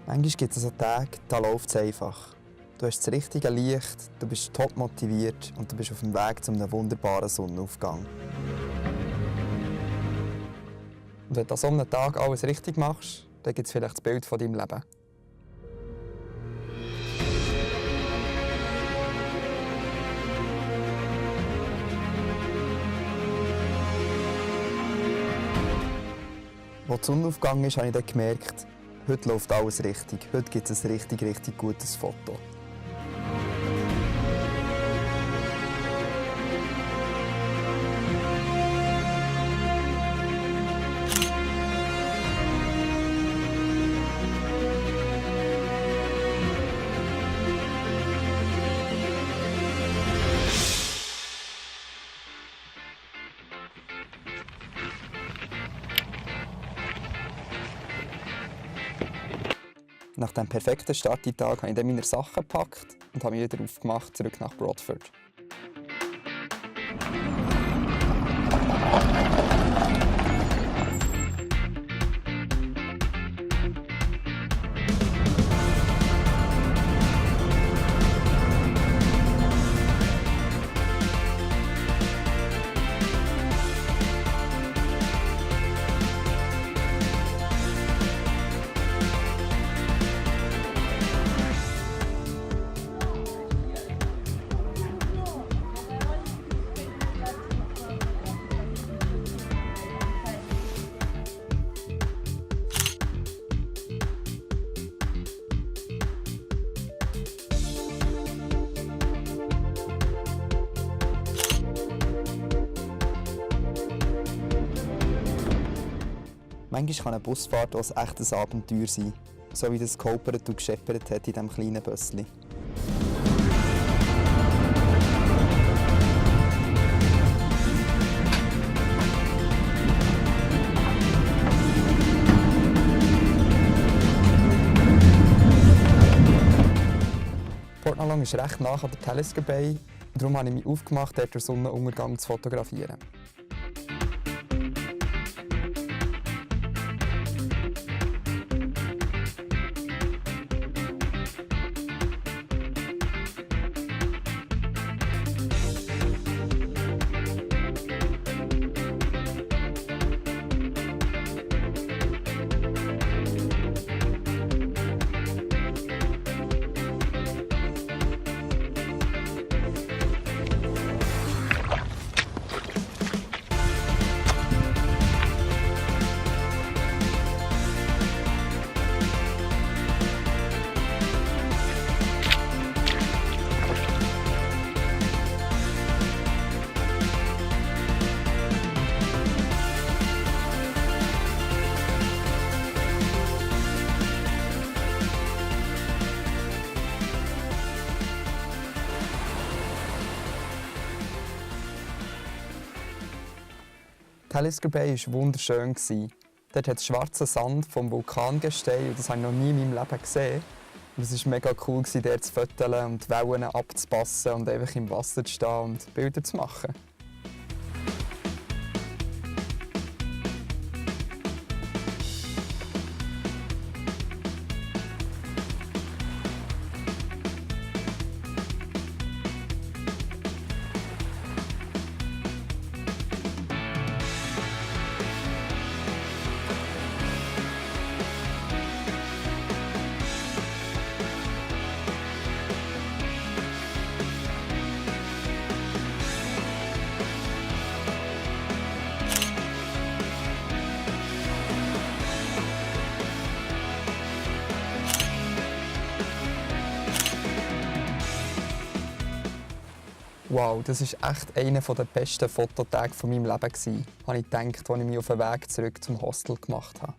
Manchmal gibt es so Tage, da läuft es einfach. Du hast das richtige Licht, du bist top motiviert und du bist auf dem Weg zu einem wunderbaren Sonnenaufgang. Und wenn du an so einem Tag alles richtig machst, dann gibt es vielleicht das Bild von deinem Leben. Als die Sonne aufgegangen ist, habe ich dann gemerkt, heute läuft alles richtig. Heute gibt es ein richtig gutes Foto. Nach dem perfekten Start in den Tag habe ich dann meine Sachen gepackt und habe mich wieder aufgemacht, zurück nach Bradford. Manchmal kann eine Busfahrt auch ein echtes Abenteuer sein, so wie das gehopert und gescheppert hat in diesem kleinen Bössli. Portnalong ist recht nah an der Talisker Bay, und darum habe ich mich aufgemacht, dort den Sonnenuntergang zu fotografieren. Talisker Bay war wunderschön. Dort hat es schwarzen Sand vom Vulkangestein und das habe ich noch nie in meinem Leben gesehen. Und es war mega cool, dort zu fotografieren und die Wellen abzupassen und einfach im Wasser zu stehen und Bilder zu machen. Wow, das war echt einer der besten Fototage von meinem Leben, habe ich gedacht, als ich mich auf den Weg zurück zum Hostel gemacht habe.